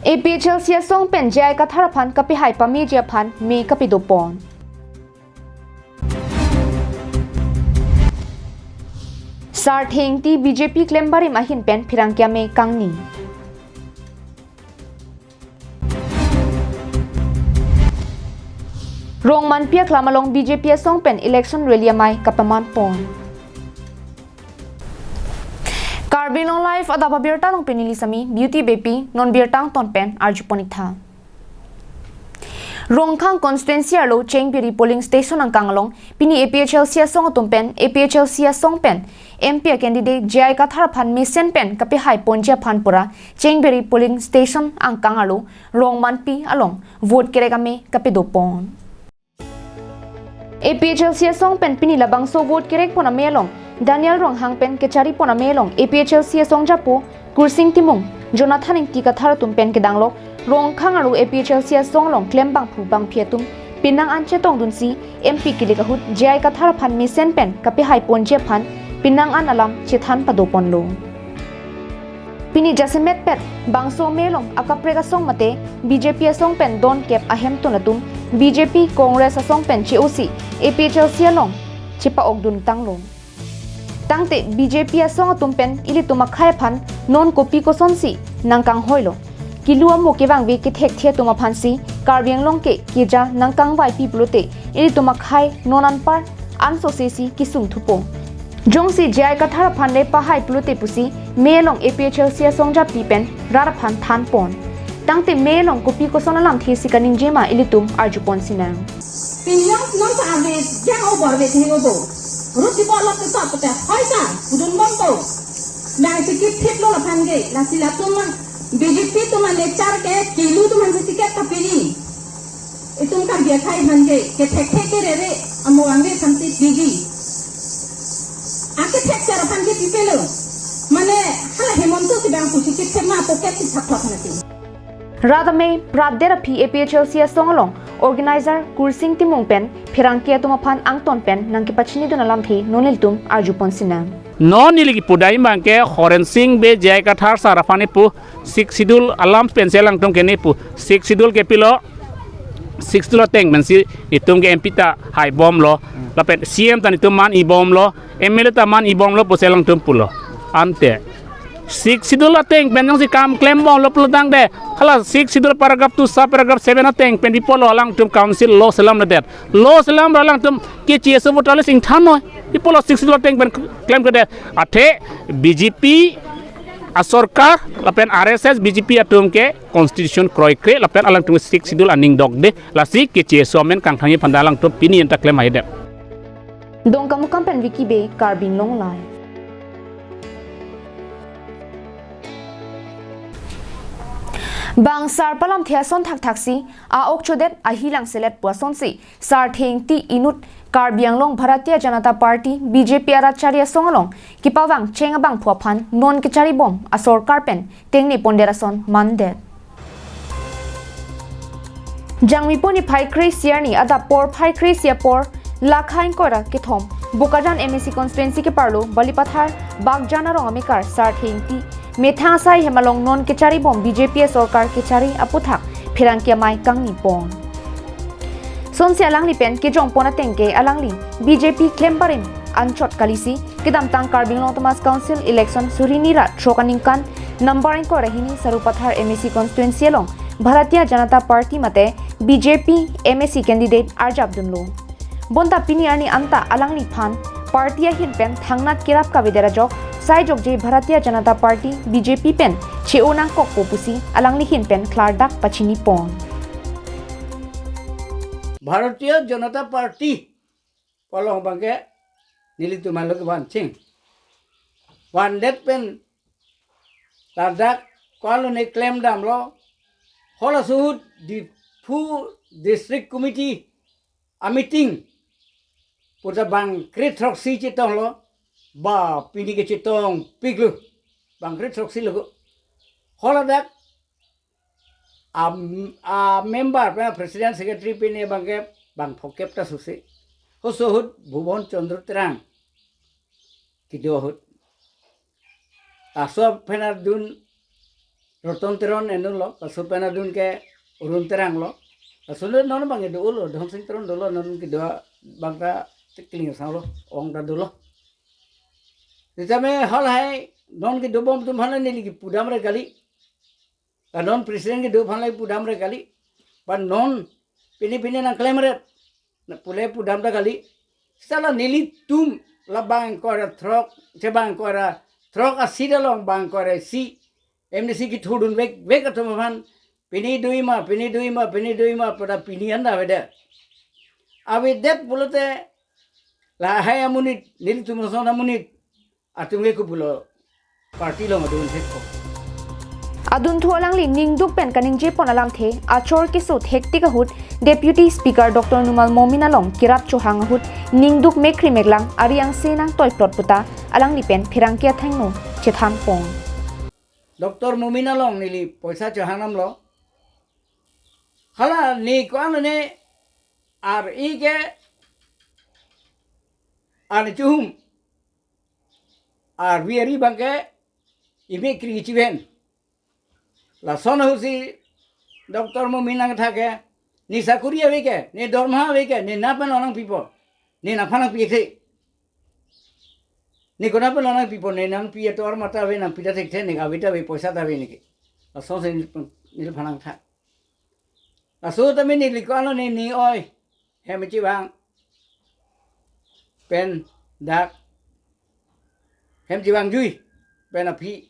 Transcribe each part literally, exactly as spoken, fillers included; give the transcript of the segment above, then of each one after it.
A P H L C asong pen J I Kathar aphan kapehai pameji aphan me kapedopon. Sarthe Ingti B J P klembarim ahin pen pherangke ame kangni. Rongmanpi aklam along B J P asong pen election rally amei kapamanpon. Karbi Anglong Live adap abirta along pini neli sami Beauty Beypi, non birta angton pen arjupon-iktha. Rongkhang constituency arlo Chengbiri polling station angkang along pini A P H L C asong atum pen A P H L C asong pen M P a candidate J I Kathar aphan mesen pen kapehai ponji aphan pura Chengbiri polling station angkang arlo Rongmanpi along vote kerek ame kapedopon. A P H L C asong pen pini labangso vote kerekpon ame along Daniel Ronghang pen kecharipon ame along A P H L C asong japo Kursing Timung, Jonathan Ingti Kathar atum pen kedang lok Rongkhang arlo A P H L C asong along klem bangphu bangphi atum penang an chetongdunsi M P kilik ahut J I Kathar aphan mesen pen kapehai ponji aphan penang an alam chethan padoponlo. Pini jasemet pet bangso ame along akaprek asong mate B J P asong pen don kep ahemtun atum B J P Congress asong pen che-osi A P H L C along chepa-okdun tanglo. Tangte B J P asong atum pen ilitum akhei aphan non kopi kosonsi nangkanghoilo. Kilu amo kevangve kethekthe atum aphansi Karbi Anglong ke keja nangkangvaipi pulote ilitum akhei non anpar ansose si kesung thupo. Jongsi J I Kathar aphan le pahai pulote pusi me along A P H L C asong japi pen rat aphan thanpon. Tangte me along kopi koson alamthe si kaningje ma ilitum arjupon sinang. Pinjong non ta ave jang obor ve theng obo. Rut di bolok ke top te hoi ta kudun bombo. Nang sikit thik lo laphan ge, lasi latum ma B J P atum ane char ke kilu atum han sikit ta pini. Itum Karbi akhei aphan ke kethek thek ke rere amo angve aphan ti piji. Akethek char aphan ke pipelo. Mane hala Hemanta si bang pusi kethek ma pocket si thak thak nati. Rat ame pratder aphi A P H L C asong along organizer Kursing Timung pen pherangke atum aphan angton pen nangkepachinidun alamthe non ilitum arjupon sinang. Non neli kipudai abang ke Horensing Bey J I Kathar sir aphan ipu Sixth Schedule alam pensi alangtum ke ne pu Sixth Schedule ke pilo, Sixth Schedule ateng pensi itum ke M P ta haibomlo, lapen C M ta itum man-ibomlo, M L A ta man-ibomlo pusi alangtum pulo. Ante Sixth Schedule ateng pen jongsi kam klembomlo pulo tangte, hala Sixth Schedule paragraph two sub paragraph seven ateng pen pipolo alangtum council lo selamledet. Lo selam alangtum ke C S O voter list ingthan noi. Pipolo Sixth Schedule ateng pen klemkledet. Athe B J P asorkar lapen R S S B J P atum ke constitution kroikre lapen alangtum Sixth Schedule aning dokde, lasi ke C S O amen kangthangji aphan ta alangtum pini anta klem haidet. Dongkamukam pen Vicky Bey, Karbi Anglong Live. Bang sarpo alamthe ason thakthaksi a-ok chodet ahi langselet pu asonsi Sarthe Ingti inut Karbi Anglong Bharatiya Janata Party B J P arat chari asong along kepavang cheng abangphu aphan non kecharibom asorkar pen tengne pondet ason mandet. Jangmipo niphai kre-isi arni adap porphai kre-isi apor lakha ingkoi ra kethom Bokajan M A C constituency keparlo Balipathar Bakjan arong amekar Sarthe Ingti methang asai hem along non kecharibom B J P asorkar kechari aputhak pherangke amei kangnipon. Sonsi alangli pen kejongpon ateng ke alangli B J P klembarim anchot kalisi kedamtang Karbi Anglong Autonomous Council election suri hini ra throk aningkan number ingkoi ra hini Sarupathar M A C constituency along Bharatiya Janata Party mate B J P M A C candidate arjapdunlo. Bonta pini arni anta alangliphan party ahin pen thangnat kerap kavedet ajok sai jokje Bharatiya Janata Party B J P pen che-o nangkokpo pusi alangli ahin pen klardak pachinipon. Bharatiya Janata Party pu along abangke nelitum alo kevan ching. Vandet pen ladak ko-an lo ne klemdamlo, halaso ahut Diphu District Committee a-meeting puta bang kre-throksi chetonglo, ba pini ke chetongpiklo, bang kre-throksi lo. Haladak a, a-member pen president secretary pini abangke bang phokep ta susi. Halaso ahut Bhuban Chandra Terang kedo ahut. Laso aphan adun Roton Teron eno lo, laso pen adun ke Arun Terang lo. Laso lo non abang ke dolo, Dhonsing Teron dolo, non kedo abang ta Tekling Sang lo, ong ta dolo. Sitame halahai non kedobom atum aphan neli kipudam re kali. La non president kedo aphan la kipudam re kali. Ba non pini pini nangklem re. Na pule pudam ta kali. Sala nelitum la bang ingkoi ra throk, che bang ingkoi ra throk a seat along bang ingkoi ra isi M D C kithurdun vek vek atum aphan pini do-i ma, pini do-i ma, pini do-i ma, pada pini anda avedet. Avedet pulote lahai amonit, nelitum ason amonit atum ke kupulo party along adun thekpo. Adunthu alangli ningduk pen kaningjepon alamthe, achor keso thektik ahut Deputy Speaker Doctor Numal Momin along kerap chohang ahut ningduk mekri meklang ari angse nangtoi plot puta alangli pen pherangke athengno chethanpon. Doctor Momin along neli poisa chohang namlo. Hala ne ko-an ne ar-i ke arni chuhum arvi ari abang ke imikri chiven. Lason ahutsi Doctor Momin nangtha ke, ne sakuri ave ke, ne dorma ave ke, ne nangphan lo nangpipo, ne nangphan nangpi thekthe. Ne konat pen lo nangpipo, ne nangpi ator mata ave, nangpi ta thekthe, ne ave ta ave, poisa ta ave ne ke. Lasonsi neli, neliphan nangtha. Laso tame neli ko-an ne, ne oi hem chevang pen dak hem chevang jui pen aphi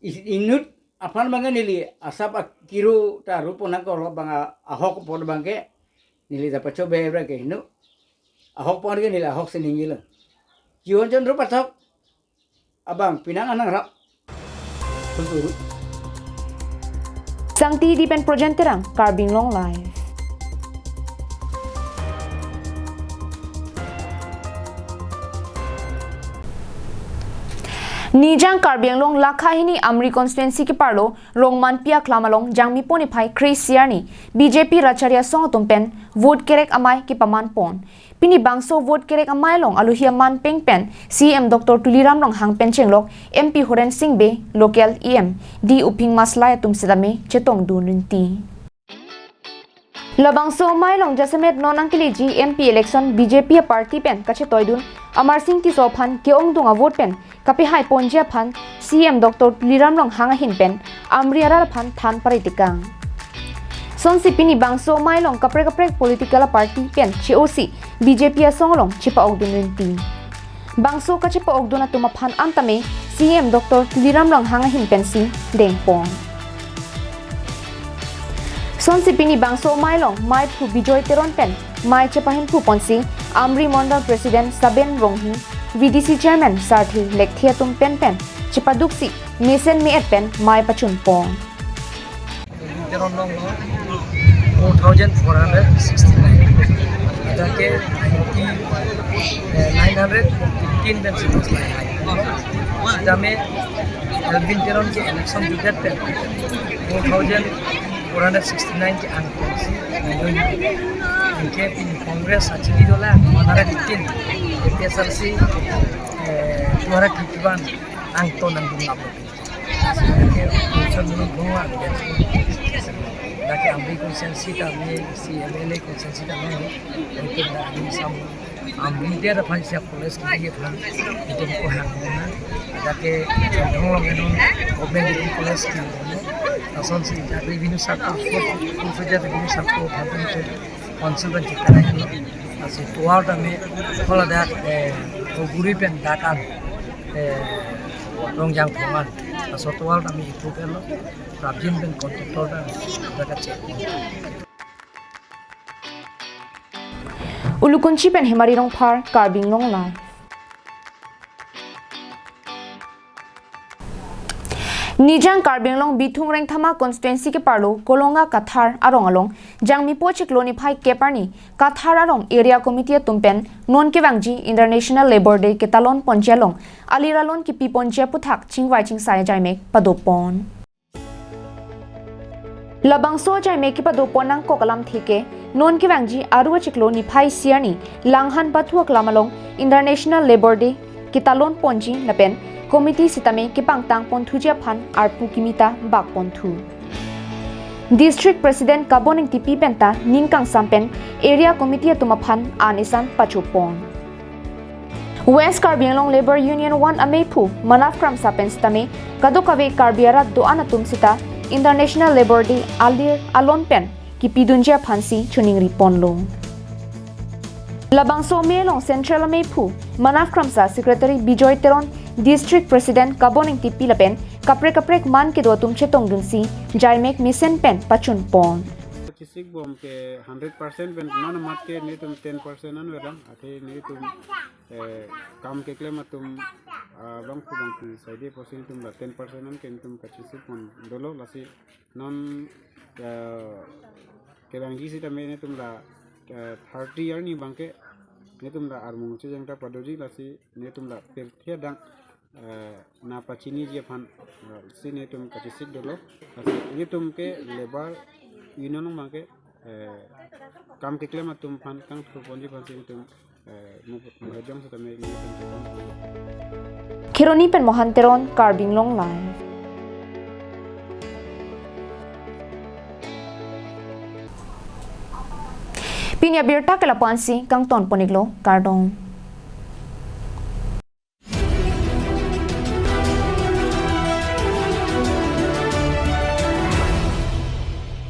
is-, inut aphan abang neli asap akiro ta rupo nangkok lo abang a-, ahok apot abang ke neli ta pachobe ra ke hinu. Ahok apot ke neli ahok si ningje lo. Jiwon chon rup athok abang pinang anang rap. Sangti Dipin pen Projen Terang, Karbi Anglong Live. Nijang Karbi Anglong lakha hini Amri constituency keparlo Rongmanpi aklam along Jangmipo niphai kre-isi arni B J P rachari asong atum pen vote kerek amei kepamanpon. Pini bangso vote kerek amei along alohi aman peng pen C E M Doctor Tuliram Ronghang pen chenglok M P Horen Sing Bey, local E M D Uphing Maslai atum setame chetongdun rinti. Labangso amei along jasemet non nangkeleji M P election B J P aparty pen kachetoidun Amarsing Tisso aphan ke-ongdung avote pen kapehaiponji aphan C E M Doctor Tuliram Ronghang ahin pen Amri arat aphan than paritikang. Sonsi pini bangso amei along kaprek kaprek political aparty pen che-osi B J P asong along chepa-okdun rinti. Bangso kachepa-okdun atum aphan antame C E M Doctor Tuliram Ronghang ahin pensi dengpon. Sonsi pini bangso amei along meiphu Bijoy Teron pen mei chepahemphuponsi Amri Mondol President Saben Ronghi, V D C Chairman Sarthe Lekthe atum pen pen chepaduksi mesen me-et pen mei pachunpon. Teron along lo four thousand four hundred sixty-nine. Dak ke ninety, eh, nine hundred fifteen pen si vote lahai. Tame Elwin Teron ke election judat pen four thousand four hundred sixty-nine ke angpon si. Anke pini Congress achili dolang one hundred fifteen, A P H L C, eh, two hundred fifty-one angton nangdun lap. Dak ke Amri constituency ta, Amri si M L A constituency ta, no, mungkin dak ini sam Amri dia ada aphan siap college ke dia aphan itu ko hang na. Dak ke Changdong along eno government degree college ke, no. Lasonsi dak revenue circle, fourth, fourth revenue circle aphan itu council pen kita na, no. Lasi tovar tame hala dak, eh, Oguri pen dak an, eh, Rongjang Phongan. Laso tovar tame itu pen lo, prapjin pen contractor ta dak check. Ulukunchi pen Hemari Rongphar, Karbi Anglong Live. Nijang Karbi Anglong Bithung Rengthama constituency keparlo Kolonga Kathar arong along Jangmipo chiklo niphai kep arni Kathar arong area committee atum pen non kevangji International Labour Day ketalonponji along aliralon kepiponji aputhak chingvai chingsai ajaimek padopon. Labangso ajaimek kepadopon nangkok alamthe ke non kevangji Aru achiklo niphai isi arni Langhan Pathu aklam along International Labour Day ketalonponji lapen Committee sitame kepangtang ponthuji aphan arpu kimi ta bak ponthu. District President Kabon Engtipi penta ning kangsam pen Area Committee atum aphan an isan pachopon. West Karbi Anglong Labour Union one ameiphu Manav Kramsa pen sitame kadokave Karbi arat do-an atum sita International Labour Day alir alon pen kipidunji aphansi choningri ponlo. Labangso amei along Central ameiphu Manav Kramsa, Secretary Bijoy Teron, District President Kabon Engtipi lapen kaprek kaprek man kedo atum chetongdunsi jaimek mesen pen pachunpon. Kachisik bom ke hundred percent pen non amat ke netum ten percent an verang, athe netum eh, kam keklem atum ah, bangphu bangphi saide pusi netum la ten percent an ke netum kachisik bom dolo, lasi non eh, kevangji sitame netum la eh, thirty arni abangke netum la armung chejang ta padoji, lasi netum la pirthe adang eh, na pachiniji aphan eh, si netum kachisik dolo. Lasi netum ke Labour Union along abangke eh, kam keklem atum aphan kangthurponji aphansi netum eh, mu- muhajong sitame netum chepon. Kheroni pen Mohan Teron, Karbi Anglong Live. Pini abirta ke lapu-ansi kangtonpon-iklo, kardom.